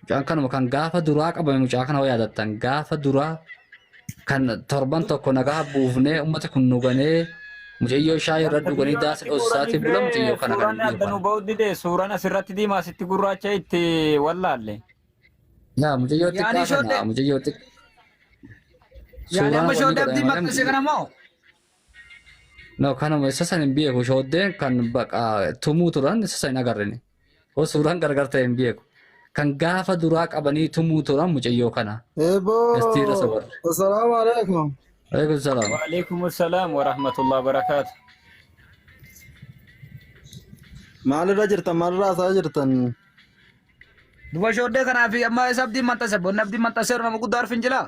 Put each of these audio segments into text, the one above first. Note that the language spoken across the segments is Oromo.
Mucaan kanuma kan gaafa duraa qabame mucaa kana hoo yaadattan gaafa duraa kan torban tokko nagaa buufnee ummati kun nu ganee mucayyoo shaayii irra dhuganii daasa dhoosisaatii bula mucayyoo kana kan Suuraan hin adda nu beeku. ba'u dide suuraan asirratti diimaa asitti gurraacha itti wallaalle. Yaa mucayyoo Yaani xiqqaa kana shoodde mucayyoo xiqqaa yaani suuraan amma wanni shoodde godhame abdiin malee maxxanse kana moo? No, kanuma isa san hin beeku. Shooddeen kan baqa tumuu turan isa san hin agarrine. Hoo suuraan gargar ta'e hin beeku. Kan gaafa duraa qabanii tumuu turan mucayyoo kana. Eeboo, Gastiirra sabarre. assalaamu alaikum. Alaikum salaam. Waalaikum salaam wa rahmatullahi wa barakaatu. Maalirra jirtan? Maalirra haasa'aa jirtan? Duba shooddee kanaa fi amma isa abdiin maxxanse bonni abdiin maxxanseeru nama guddaa arfin jila.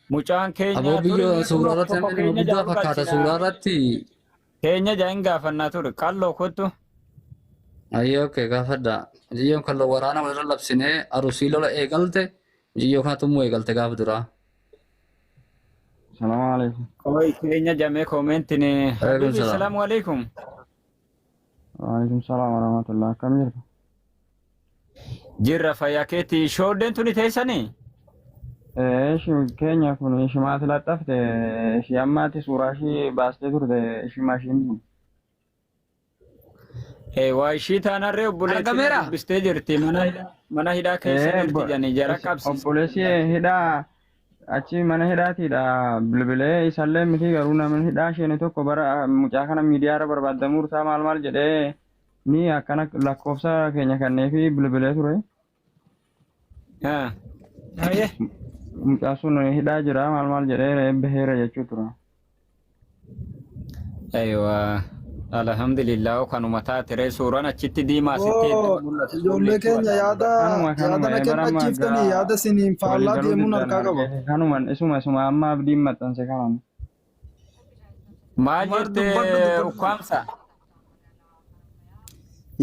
Mucaan keenya Aboo ture biyyoo mee suuraa kunoo irratti tokko namni nama keenya guddaa jaaru fakkaata. galchina. Suuraa irratti Keenya jaa hin gaafannaa ture. Qalloo kottu. ayyee okkee gaafadha. Mucayyoon kan waraana walirra labsinee arusii lola eegalte mucayyoo kana tumuu eegalte gaafa duraa. Salaamu alaikum. Qoy keenya jamee koomentiin. Alaikum Habibi salaam. salaamu alaikum. Waalaikum salaam warahmatullah. Akkam jirtu? Jirra fayyaa keetti shooddeen tuni teessanii? Ee, ishi keenya kun ishimaati laxxafte ishii ammaatti suuraa ishii baastee turte ishima ishiin kun. Ee waa ishii taanarree obboleettiin na Argameera. dubbistee jirti mana hidhaa mana hidhaa keessa Ee, jirti jedhanii jara qabsiisan. Obboleessi hidhaa achi mana hidhaatiidha bilbilee isallee miti garuu namni hidhaa isheen tokko bara mucaa kana miidiyaarra barbaadamuu isaa maal maal jedhee ni akkana lakkoofsa keenya kanneefi bilbilee ture. Ah. Ayyee. Mucaa sun hidhaa jira maal maal jedhee baheera jechuu ture. Aywa. Alhamdulillah kanuma taate suuraan achitti diimaa sitti Boo, hedduu mul'atu ijoollee fuulleetti keenya wal'aanuu yaada Kanuma yaada kanuma na ee bara amma kennachiiftanii gaa yaada isiniin walii faallaa galuu deemuun diddaan harkaa qaba. argee kanuma isuma isuma amma abdiin maxxanse kanuma. Maal Umar jette dubbadhu dubbadhu. ukkaamsa?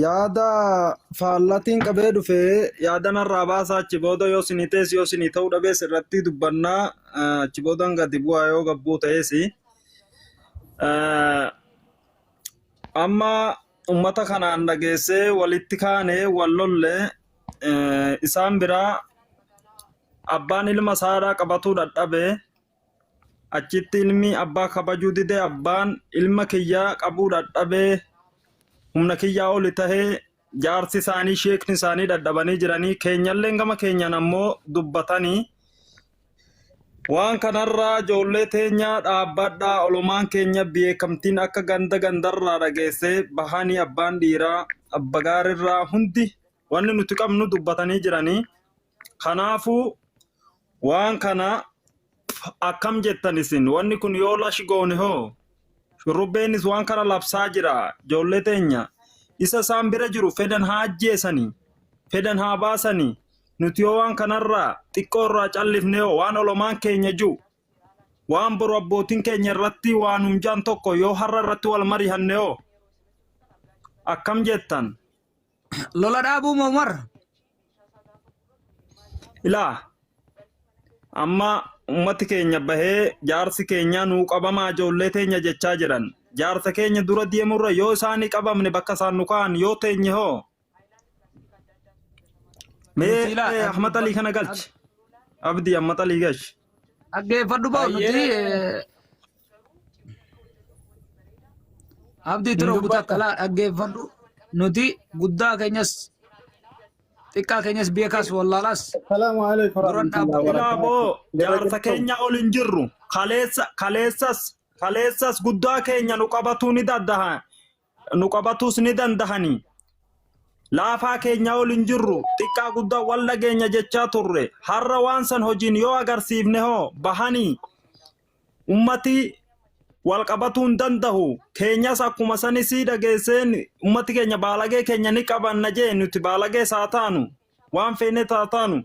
Yaada faallatiin qabee dhufe yaada narraa baasaa achi booda yoo isinii ta'es yoo isinii ta'uu dhabees irratti dubbannaa achi boodan gadi bu'aa yoo gabbuu ta'es. Amma ummata kanaan dhageessee walitti kaane wal lolle isaan biraa abbaan ilma isaadhaa qabatuu dadhabe achitti ilmi abbaa kabajuu dide abbaan ilma kiyyaa qabuu dadhabee humna kiyyaa oli tahee jaarsi isaanii sheekni isaanii dadhabanii jiranii keenyalleen gama keenyaan ammoo dubbatanii waan kanarraa ijoollee teenya dhaabbadhaa olomaan keenya beekamtiin akka ganda gandarraa dhageessee bahanii abbaan dhiiraa abba gaarirraa hundi wanni nuti qabnu dubbatanii jiranii kanaafuu waan kana akkam jettan isin wanni kun yoo lash goone hoo shurrubbeenis waan kana labsaa jira ijoollee teenya isa isaan bira jiru fedhan haa ajjeesanii fedhan haa baasanii nuti yoo waan kanarraa xiqqoo irraa callifne hoo waan olomaan keenya jiru waan boru abbootiin keenya irratti waan nuun jaan tokko yoo har'a irratti wal marihanne hoo akkam jettan Lola dhaabuu moo Umar? Ilaa amma ummati keenya bahee jaarsi keenya nuu qabamaa ijoollee teenya jechaa jiran. Jaarsa keenya dura deemurra yoo isaan hin qabamne bakka isaan nu kaa'an yoo teenye hoo. Mee Nuti ilaa Ahmad Alii kana galchi. Abdii Ahmad Alii galchi. Dhaggeeffadhu ba'u nuti Ayyee. Abdii Hin tura dubbatta. takka laa dhaggeeffadhu nuti guddaa keenyas xiqqaa keenyas beekaas wallaalaas Salaamu alaikum duran warahmatullahi dhaabbanne. Ilaa boo wabarakatuh. Jirra jaarsa jirtu. keenya ol hin jirru. Kaleessa kaleessas kaleessas guddaa keenya nu qabatuu ni danda'a. Nu qabatuus ni dandahanii. Laafaa keenya ol hin jirru. Xiqqaa guddaa wal dhageenya jechaa turre. Har'a waan san hojiin yoo agarsiifne hoo bahanii ummati wal qabatuu hin dandahu. Keenyas akkuma sanisii dhageesseen ummati keenya baalagee keenya ni qabanna jee nuti baalagees haa taanu. Waan feene haa taanu.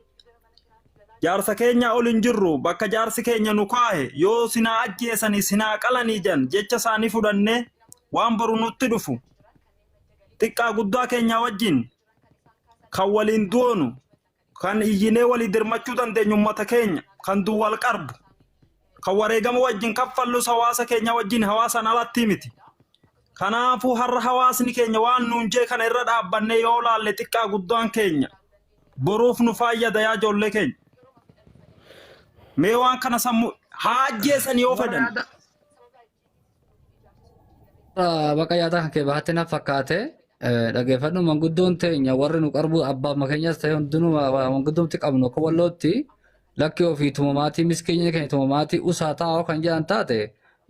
Jaarsa keenya ol hin jirru. Bakka jaarsi keenya nu kaahe yoo sinaa ajjeesanii sinaa qalanii jan jecha isaanii fudhannee waan boru nutti dhufu xiqqaa guddaa keenya wajjin kan waliin du'oonu kan iyyinee walii dirmachuu dandeenyu ummata keenya kan du wal qarbu kan wareegama wajjin kaffallus hawaasa keenya wajjin hawaasaan alatti miti. Kanaafuu har'a hawaasni keenya waan nuun jee kana irra dhaabbannee yoo laalle xiqqaa guddaan keenya Boruuf nu faayyada yaa ijoollee keenya. Mee waan kana sammuu haa ajjeesan yoo Warra fedhan. yaada Baqa yaada kan kee bahatte na fakkaate dhaggeeffadhu manguddoon teenya warri nu qarbu abbaa keenyas ta'e hundinuu manguddoomti qabnu akka wallootti lakki ofii tumamaatii miskiina keenya tumamaatii usaa taa'oo kan jedhan taate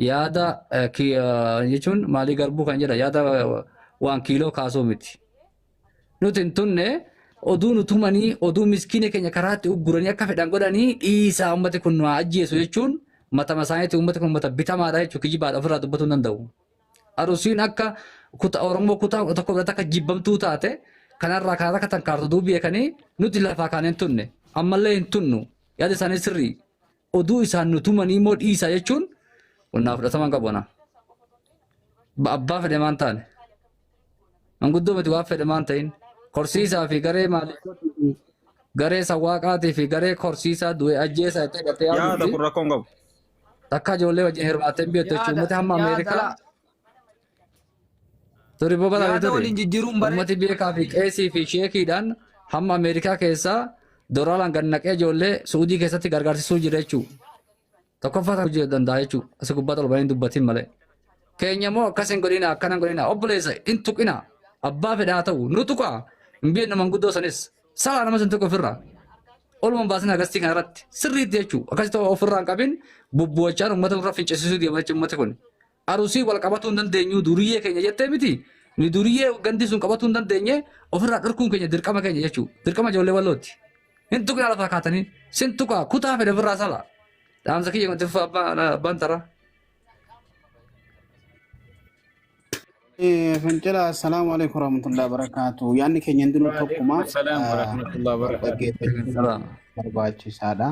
yaada jechuun maalii garbuu kan jedha yaada waan kiiloo kaasuu miti. Nuti hin tunne oduu nu tumanii oduu miskiina keenya karaatti ugguranii akka fedhan godhanii dhiisaa ummati kun nu haa ajjeesu jechuun matama isaaniitti ummati kun ummata bitamaadha jechuun kijibaadha ofirraa dubbatuu hin danda'u. Arusiin akka kutaa Oromoo kutaa tokko biratti akka jibbamtuu taate kanarraa kan akka tankaartu duu beekanii nuti lafaa kaan hin tunne ammallee hin tunnu yaada isaanii sirrii oduu isaan nu tumanii immoo dhiisaa jechuun qonnaa fudhataman qabu ana. Abbaa fedhe maan taane manguddoo miti waan fedhe maan ta'in korsiisaa fi garee maaliif garee sawwaaqaatii fi garee korsiisaa du'e ajjeesaa itti hidhattee Yaada yaadutti kun rakkoon qabu. takka ijoollee wajjin hirmaattee hin beektu jechuudha. Yaada Uummati hamma yaada Ameerikaa laa turi boba yaada turi. waliin jijjiiruun bareeda. Uummati beekaa fi qeesii fi sheekiidhaan hamma Ameerikaa keessaa doraalaan gad naqee ijoollee Suudii keessatti gargaarsisuu jira jechuudha. Tokkoffaa ta'uu danda'a jechuudha. Asi gubbaa tolbanii hin dubbatin malee. Keenya immoo akkas hin godhina akkana hin godhina obboleessa hin tuqina abbaa fedhaa ta'u nu tuqa hin beeknu manguddoo sanis salaa nama sin tuqu ofirraa. Oluma baasin agastii kana irratti sirriitti jechuudha. Akkasitti ofirraa hin qabin bubbu'achaan uummata nurra fincisiisuu deema jechuudha uummati kun. Arusii wal qabatuu hin dandeenyu duriyyee keenya jettee miti. Ni duriyyee gandi sun qabatuu hin dandeenye ofirraa dhorkuun keenya dirqama keenya jechuudha. Dirqama ijoollee wallootti. Hin tuqina lafaa kaatanii sin tuqaa kutaa fedhe ofirraa sala. Dhaamsa kiyya wanti abbaan taraa. Fincila assalaamu alaikum warahmatullahi wabarakatuh. Yaadni keenya hundinuu tokkuma. Waalaikum salaam warahmatullahi wabarakatuh. Dhaggeeffachuun Salaam. barbaachisaadha.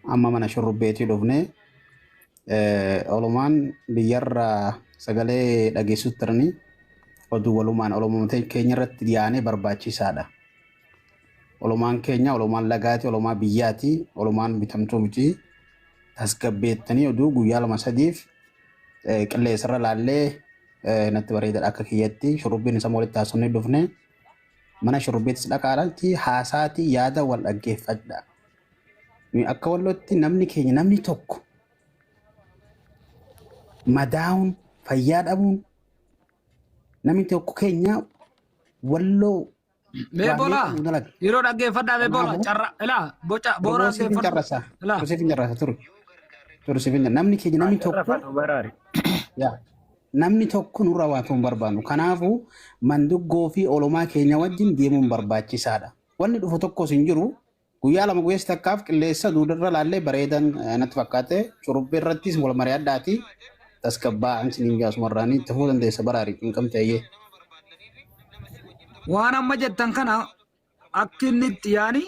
Amma mana shurrubbeetii dhufne olumaan biyyarraa sagalee dhageessutti turanii oduu walumaan olumaa keenya irratti dhiyaanee barbaachisaadha. Olumaan keenya olumaan lagaati, olumaa biyyaati, olumaan bitamtuu miti. Tasgabbeettanii oduu guyyaa lama sadiif qilleensarra laallee natti bareedaadha akka kiyyatti shurrubbiin isa walitti haasofnee dhufne mana shurrubbeettis dhaqaadhaatti haasaati yaada wal dhaggeeffadha. Nuyi akka wallootti namni keenya namni tokko madaa'uun fayyaa dhabuun namni tokko keenya walloo Mee waa bola meeqa nu dalaga. yeroo dhaggeeffadhaa mee bola Kanaafuu carra ilaa boca boora Oromoo siif hin dhaggeeffadhu carrasa. ilaa Siif hin carrasa turu. Turu siif hin namni keenya namni tokko Rafatu baraari. yaa namni tokko nurra waa ta'uu hin barbaannu. Kanaafuu manduggoo fi olomaa keenya wajjin deemuun barbaachisaadha. Wanni dhufu tokkos hin jiru. Guyyaa lama guyyaa takkaaf qilleensa duudarra laallee bareedan natti fakkaate curubbee irrattis wal mari'adhaati tasgabbaa'an siniin jaasumarraanii itti fufuu dandeessa baraari hin qabte ayyee. Waan amma jettan kana akka inni itti yaani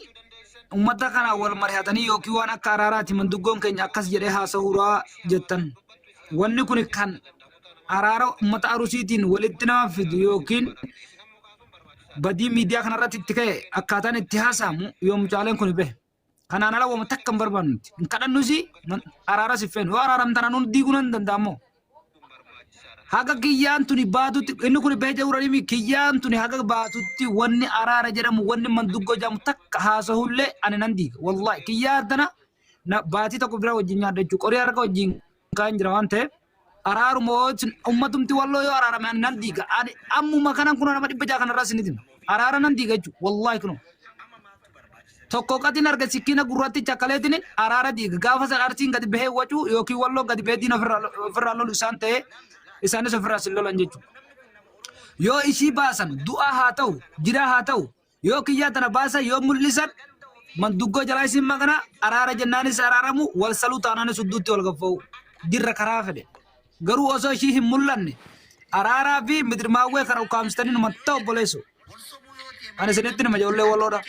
uummata kana wal mari'atanii yookiin waan akka araaraati manduggoon keenya akkas jedhee haasa'uuraa jettan. Wanni kun kan araara uummata arusiitiin walitti nama fidu yookiin badii miidiyaa kanarratti itti ka'e akkaataan itti haasa'amu yoo mucaaleen kun bahe. Kanaan ala wama takka hin barbaannu nuti. Hin kadhannus araaras hin feenu. Yoo araaramtan anuun diiguu nan danda'ammoo. Haga kiyyaan tuni baatutti inni kun bahee jedhu kiyyaan tuni haga baatutti wanni araara jedhamu wanni manduggoo jedhamu takka haasahullee ani nan diiga. Wallahi kiyyaa tana na baatii tokko bira wajjin nyaadha jechuudha. Qorii harka wajjin kaan jira waan ta'eef araaruma ummatumti walloo yoo araarame ani nan diiga. Ani ammuma kanan kun nama 600 kanarraa isinitti hima. Araara nan diiga jechuudha. Wallahi kunoo. Tokko qatiin arga sikkiina gurraatticha akkaleetiin araara diiga. Gaafa san arsiin gadi bahee wacuu yookiin walloo gadi bahee diina ofirraa lolu isaan ta'ee isaanis ofirraa sin lolan jechuudha. Yoo ishii baasan du'aa haa ta'u jiraa haa ta'u yoo kiyyaa tana baasan yoo mul'isan manduggoo jalaa isin maqana araara jennaanis araaramu wal saluu taanaanis hudduutti wal gaffa'u jirra karaa fedhe. Garuu osoo ishii hin mul'anne araaraa fi midirmaawwee kana ukkaamsitanii numa ta'u obboleessu. Ani isinitti nima ijoollee walloodha.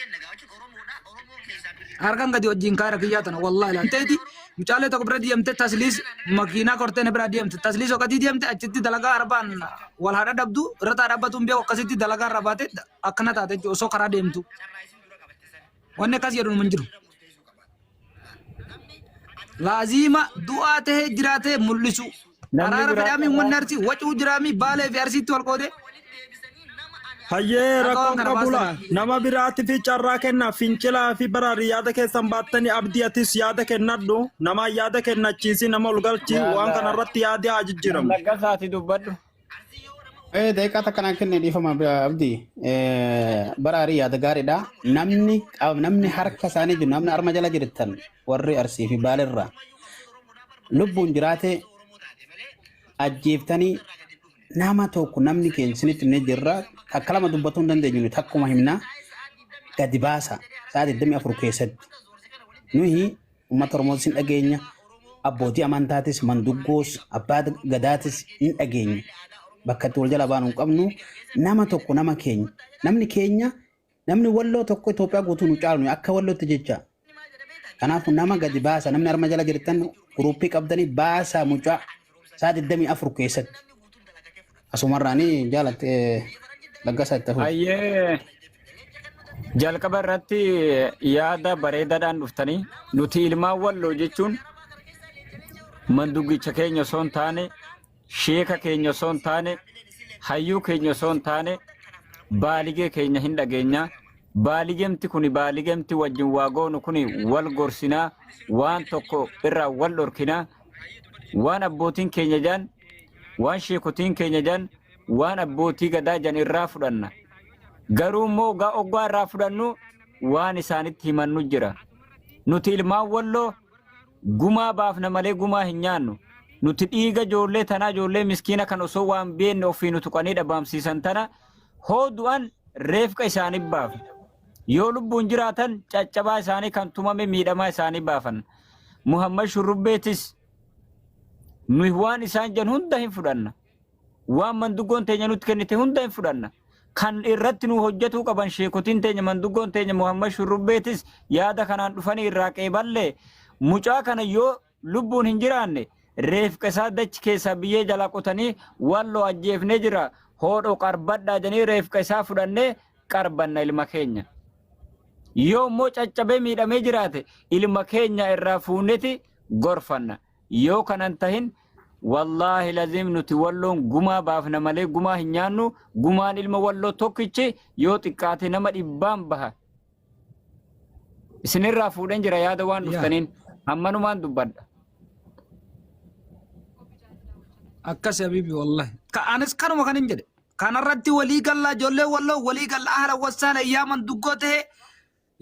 Harkan gadi wajjin kaara kiyyaa tana wallahi laanteeti mucaalee tokko bira deemte tasliis makiinaa kortee na bira deemte tasliis oqatii deemte achitti dalagaa arbaan wal haadha dhabdu irra taa dhaabbatuun beeku akkasitti dalagaa irra baate akkana taate jechuudha osoo karaa deemtu. Wanni akkas jedhu numa hin jiru. Laaziima du'aa tahee jiraatee mul'isu. Namni Araara biraa fedhaamii uummanni arsii wacuu jiraamii baalee fi arsiitti wal qoodee. Hayyee Akka waan rakkoon kana qabula baasanii. nama biraatti fi carraa kenna fincilaa fi baraarii yaada keessan baattanii abdii atis yaada kennadhu nama yaada kennachiisi nama ol galchi waan kanarratti yaadi haa jijjiiramu. Laggasaati dubbadhu. Daqiiqaa takka naan kenne dhiifama abdii. Baraarii yaada gaariidha. Namni namni harka isaanii jiru namni arma jala jirtan warri Arsii fi Baalirraa lubbuun jiraate ajjeeftanii nama tokko namni keenya isinitti himnee jirra takka lama dubbatuu hin dandeenyu nuti takkuma himna gadi baasa sa'a 24 keessatti. Nuyi uummata Oromoos hin dhageenya abbootii amantaatis manduggoos abbaa gadaatis hin dhageenya. Bakka itti wal jala baanu hin qabnu nama tokko nama keenya namni keenya namni walloo tokko Itoophiyaa guutuu nu caalu akka wallootti jecha. Kanaafuu nama gadi baasa namni arma jala jirtan guruppii qabdanii baasaa mucaa sa'a 24 keessatti. Asumarraanii jaalatte laggasaa itti hafuuf. Hayyee jalqaba irratti yaada bareedaadhaan dhuftanii nuti ilmaan walloo jechuun manduggicha keenya osoo hin taane sheeka keenya osoo hin taane hayyuu keenya osoo hin taane baaligee keenya hin dhageenya. Baaligemti kuni baaligemti wajjin waa goonu kuni wal gorsinaa waan tokko irraa wal dhorkinaa waan abbootiin keenya jaan waan sheekotiin keenya jaan waan abbootii gadaa jan irraa fudhanna. Garuu immoo gaa oggaa irraa fudhannu waan isaanitti himannu jira. Nuti ilmaan walloo gumaa baafna malee gumaa hin nyaannu. Nuti dhiiga ijoollee tanaa ijoollee miskiina kan osoo waan beenne ofii nu tuqanii dhabaamsiisan tana hoo du'an reefqa isaanii baafna. Yoo lubbuun jiraatan caccabaa isaanii kan tumame miidhamaa isaanii baafan. Muhammad Shurrubbeetis nuyi waan isaan jedhan hunda hin fudhanna. Waan manduggoon teenya nutti kennite hunda hin fudhanna. Kan irratti nu hojjetuu qaban sheekotiin teenya manduggoon teenya Muhammad Shurrubbeetis yaada kanaan dhufanii irraa qeeballee mucaa kana yoo lubbuun hin jiraanne reefqa isaa dachi keessaa biyyee jalaa qotanii walloo ajjeefnee jira hoodhoo qarbadhaa jedhanii reefqa isaa fudhannee qarbanna ilma keenya. Yoo immoo caccabee miidhamee jiraate ilma keenya irraa fuuneti gorfanna. Yoo kanan tahin wallaahi laziim nuti walloon gumaa baafna malee gumaa hin nyaannu. Gumaan ilma walloo tokkichi yoo xiqqaate nama dhibbaan baha. Isinirraa fuudheen jira yaada waan dhuftaniin ammanumaan dubbadha. Akkas habibi wallahi. Ka anis kanuma kan hin jedhe. Kanarratti walii gallaa ijoollee walloo walii gallaa haala wasaala yaa manduggoo ta'e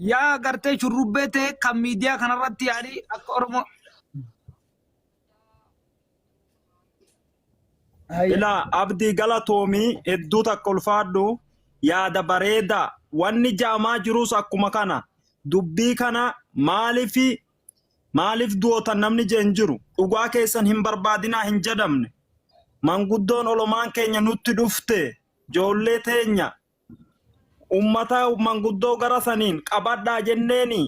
yaa gartee shurrubbee ta'e kan miidiyaa kanarratti yaani akka Oromoo. Ilaa abdii galatoomii hedduu takka ulfaadhu yaada bareedaa wanni jaamaa jirus akkuma kana dubbii kana maaliif maaliif du'ootan namni jeen jiru dhugaa keessan hin barbaadinaa hin jedhamne manguddoon olomaan keenya nutti dhufte joollee teenya ummata manguddoo gara saniin qabadhaa jenneeni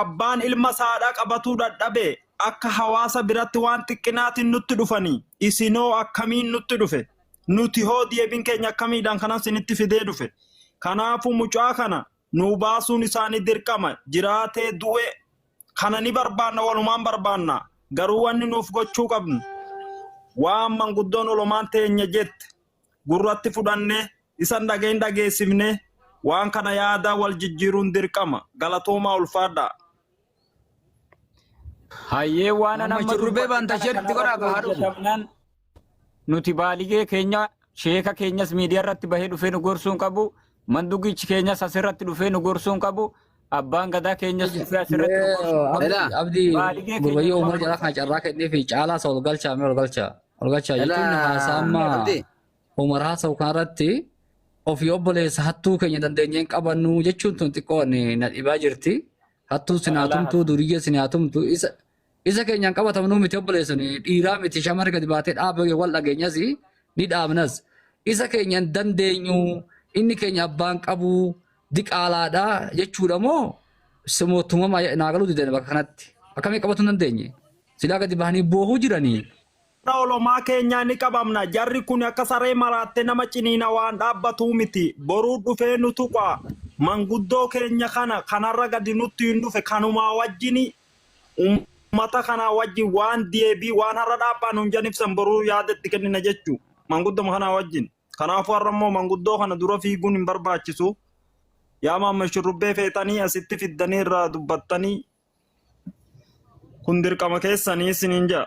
abbaan ilma saadhaa qabatuu dadhabe akka hawaasa biratti waan xiqqinaatiin nutti dhufanii isinoo akkamiin nutti dhufe nuti hoo deebiin keenya akkamiidhaan kanan isinitti fidee dhufe kanaafuu mucaa kana nuu baasuun isaanii dirqama jiraatee du'e kana ni barbaanna walumaan barbaanna garuu wanni nuuf gochuu qabnu waan manguddoon olomaan teenya jette gurratti fudhannee isan dhageen dhageessifne waan kana yaada wal jijjiiruun dirqama galatoomaa ulfaadhaa. Hayyee waan Amma amma shurrubbee dubbadhu baanta kana isheetti godhaa kanarratti haa dhufu. hojjetamnaan nuti baaligee keenya sheeka keenyas miidiyaa irratti bahee dhufee nu gorsuu hin qabu. Manduggichi keenyas asirratti dhufee nu gorsuu hin qabu. Abbaan gadaa keenyas dhufee asirratti nu gorsuu hin qabu. Abdii abdii Baaligee keenya gurbayyoo qofa umar jalaa kana carraa kennee fi caalaa isa ol galchaa mee ol galchaa ol galchaa jechuun haasaa amma Abdii. Umar haasa'u kanarratti ofii obboleessa hattuu keenya dandeenyee hin qabannu jechuun tun xiqqoo na dhibaa jirti. Hattuu sin haa tumtu duriyyee sin haa tumtu isa isa keenyaan qabatamnuu miti obboleessan dhiiraa miti shamarri gadi baatee dhaabee wal dhageenyas ni dhaabnas. Isa keenya hin dandeenyu inni keenya abbaan qabu diqaalaadha jechuudha moo mootummaa naa galuu didan bakka kanatti akkamii qabatu hin dandeenye silaa gadi bahanii boohuu jiranii. Olomaa keenyaa ni qabamna jarri kun akka saree maraatte nama ciniina waan dhaabbatuu miti boruu dhufee nu tuqa manguddoo keenya kana kanarra gadi nutti hin dhufe kanumaa wajjini ummata kanaa wajjin waan deebii waan har'a dhaabbaa nuun jan ibsan boruu yaada itti kennina jechuu manguddoma kanaa wajjin. Kanaafuu har'a immoo manguddoo kana dura fiiguun hin barbaachisu. Yaa maamma shurrubbee feetanii asitti fiddanii irraa dubbattanii kun dirqama keessanii isiniin jedha.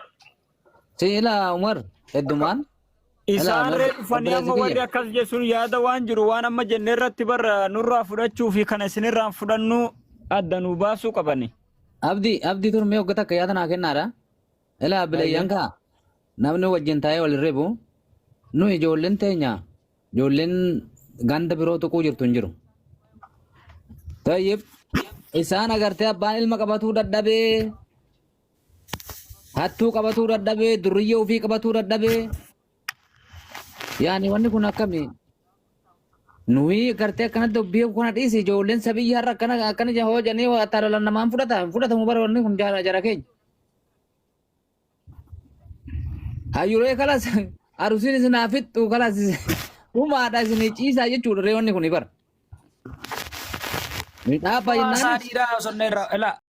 Si ilaa Umar heddumaan. Ilaa Isaan Umar ree dhufanii obboleessi amma warri kiyya. akkas jechuun yaada waan jiru waan amma jenne irratti barra nurraa fudhachuu fi kana isinirraan fudhannu adda nu baasuu qabani. Abdi abdi tun mee hogga takka yaada naa kennaadha. Ilaa bileeyyan kaa namni wajjin taa'ee wal reebu nu ijoolleen teenya ijoolleen ganda biroo tuquu jirtu hin jiru. Tayyib isaan agartee abbaan ilma qabatuu dadhabee hattuu qabatuu dadhabee durriyyee ofii qabatuu dadhabee yaani wanni kun akkami nuyi gartee akkanatti dubbii kana dhiisi ijoolleen sabiyyi har'a akkana akkana hojanii taalalan namaan fudhata hin fudhatamu bara wanni kun jara jara keenya. Hayyuree kalas arusiin isin haa fixxu kalas dhumaadha isin ciisaa jechuudha ree wanni kun bara. Ni dhaabba Haasaa jennaanis dhiiraa osoo inni irraa ilaa.